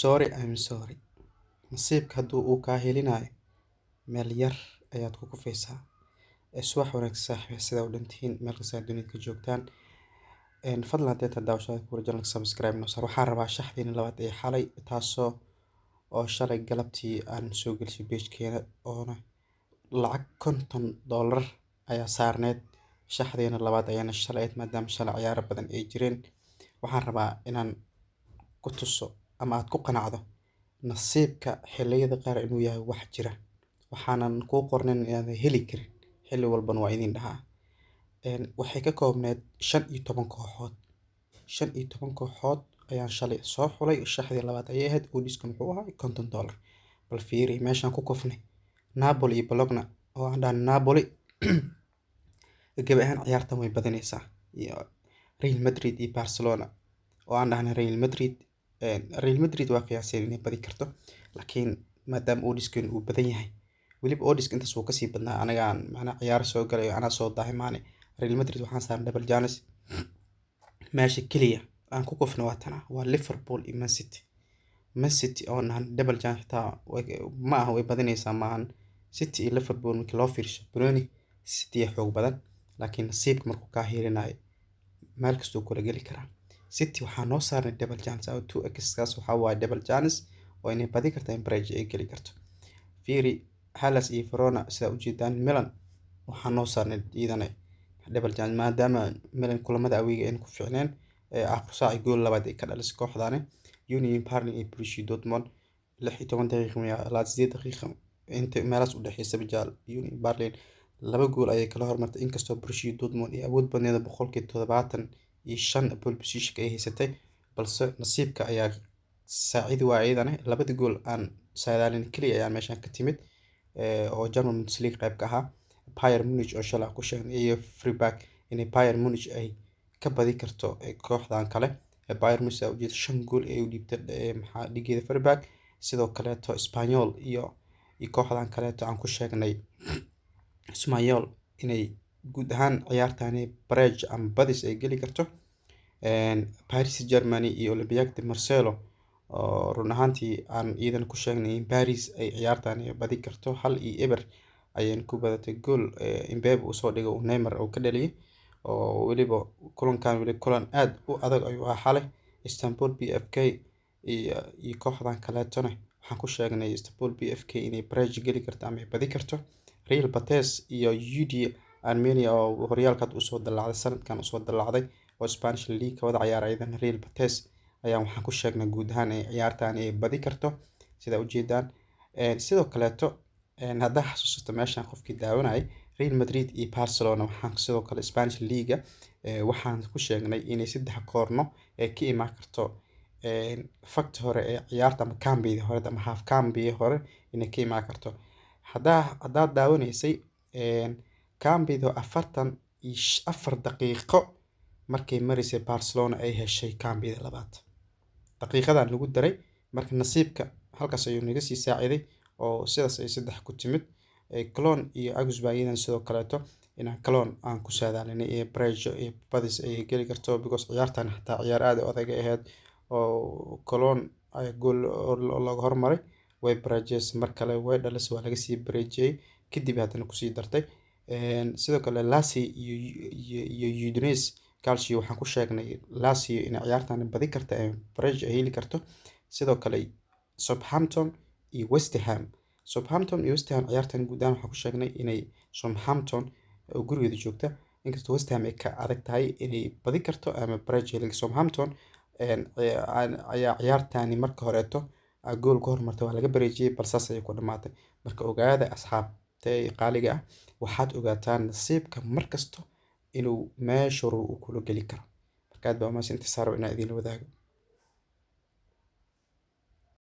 Sorry, I'm sorry. Nasiibka hadduu uu kaa helinayo, meel yar ayaad ku kufaysaa. Subax wanaagsan saaxiib, sida u dhantihiin meel kasta aad dunida ka joogtaan. Fadlan haddii aad daawashada ku channelka subscribe noo saar. Waxaan rabaa shaxdiina labaad ee xalay, taasoo oo shalay galabtii aan soo gelisay page-keena, oona lacag $50 ayaa saarneyd. Shaxdiina labaad ayaana shalay ahayd, maadaama shalay ciyaaro badan ay jireen. Waxaan rabaa inaan ku tuso ama aad ku qanacdo nasiibka xilliyada qaar inuu yahay wax jira, waxaanan kuu qornayn inaadan heli karin. Xilli walbana waa idin dhahaa. Waxay ka koobneyd 15 kooxood. 15 kooxood ayaan shalay soo xulay. Shaxdii labaad ayay ahayd. Odds-kan wuxuu ahaa $50. Bal fiiri meeshaan ku kufnay: Napoli iyo Bologna, oo aan dhahnay Napoli gabi ahaan ciyaartan way badinaysaa, iyo Real Madrid iyo Barcelona, oo aan dhahnay Real Madrid. Real Madrid waa qiyaaseen inay badi karto, laakiin maadaama odds-kan uu badan yahay, weliba odds-ka intaas wuu kasii badnaa, anigaan macnaha ciyaaro soo galay, anaa soo daahay maane. Real Madrid waxaan saarnay double chance. Meesha keliya aan ku kufnay waa tana, waa Liverpool iyo Man City. Man City oo nahan double chance xitaa ma aha, way badinaysaa maahan. City iyo Liverpool markii loo fiirsho banooni, City ayaa xoog badan, laakiin nasiibka markuu kaa hiilinayo meel kastuu kula geli karaa. City waxaa noo saarnay double chance oo 2x, kaas waxaa waaye double chance oo inay badi karto in barejo ay geli karto. Fiiri Hellas iyo Verona, sidaa ujeedaan. Milan waxaa noo saarnay iyadana double chance, maadaama Milan kulamada away-ga ayna ku fiicneen, aakhir saaci gool labaad ay ka dhalisay kooxdaani. Union Berlin iyo Borussia Dortmund, 16 daqiiqo miya ilaa 8 daqiiqo inta meelahaas u dhexeysa bajaal, Union Berlin laba gool ayay kala hormartay, inkastoo Borussia Dortmund ay awood badneed, 75% ball possession ay haysatay, balse nasiibka ayaa saacidi waayay. Iyadana labada gool aan saadaalin keliya ayaa meeshan ka timid, oo German Bundesliga qayb ka ahaa. Bayern Munich oo shalay ku sheegnay iyo Freiburg inay Bayern Munich ay ka badi karto kooxdan kale. Bayern Munich aa ujeeda shan gool ay u dhiibtay maxaa dhigeeda Freiburg. Sidoo kaleeto Espanyol iyo kooxdan kaleeto aan ku sheegnay Espanyol inay guud ahaan ciyaartani barejo ama badis ay geli karto. Paris Germany iyo Olympique de Marseille, oo run ahaantii aan iyadana ku sheegnay in Paris ay ciyaartani badi karto, 1-0 ayayna ku badatay. Gool Mbappe uu soo dhigay uu Neymar uu ka dhaliyay, oo weliba kulankan weli kulan aad u adag ayuu ahaa xalay. Istanbul BFK iyo kooxdan kaleetona waxaan ku sheegnay Istanbul BFK inay barejo geli karto ama ay badi karto. Real Betis iyo UD Almeria, oo horyaalka hadda usoo dalaacday, sanadkan usoo dalaacday, oo Spanish League ka wada ciyaara, iyadana Real Betis ayaan waxaan ku sheegnay guud ahaan ay ciyaartan ay badi karto, sida ujeedaan. Sidoo kaleeto haddaa xasuusato meeshan qofkii daawanayay Real Madrid iyo Barcelona, waxaan sidoo kale Spanish Liga waxaan ku sheegnay inay saddex koorno ee ka imaan karto fakta hore ee ciyaarta ama cambida hore ama half cambiga hore inay ka imaan karto. Haddaad daawanaysay cambido 44 daqiiqo markay maraysay, Barcelona ay heshay cambida labaad, daqiiqadan lagu daray. Marka nasiibka halkaas ayuu naga sii saaciday, oo sidaas ay saddex ku timid. Cologne iyo Augsburg iyadan sidoo kaleeto inaan Cologne aan ku saadaalinay iyo barejo iyo badis ay geli karto, because ciyaartan xataa ciyaar aad u adag ay ahayd, oo Cologne ay gool looga hormaray, way bareejeysay, mar kale way dhalisay, waa laga sii bareejiyey, kadib haddana kusii dartay. Sidoo kale Lazio iyo Udinese Calcio waxaan ku sheegnay Lazio inay ciyaartan badi karto ee barejo ay heli karto. Sidoo kale Southampton iyo West Ham, Southampton iyo West Ham ciyaartan guud ahaan waxaan ku sheegnay inay Southampton oo gurigeeda joogta, inkastoo West Ham ay ka adag tahay, inay badi karto ama barejo heli. Southampton ayaa ciyaartani marka horeeto gool ka hormartay, waa laga bareejiyey, bal saas ayay ku dhamaatay. Marka ogaada asxaabtay qaaliga ah, waxaad ogaataan nasiibka markasto inuu meesha rabo uu kula geli karo. Marka aad baa umahadsan, intaas rabo inaan idinla wadaago.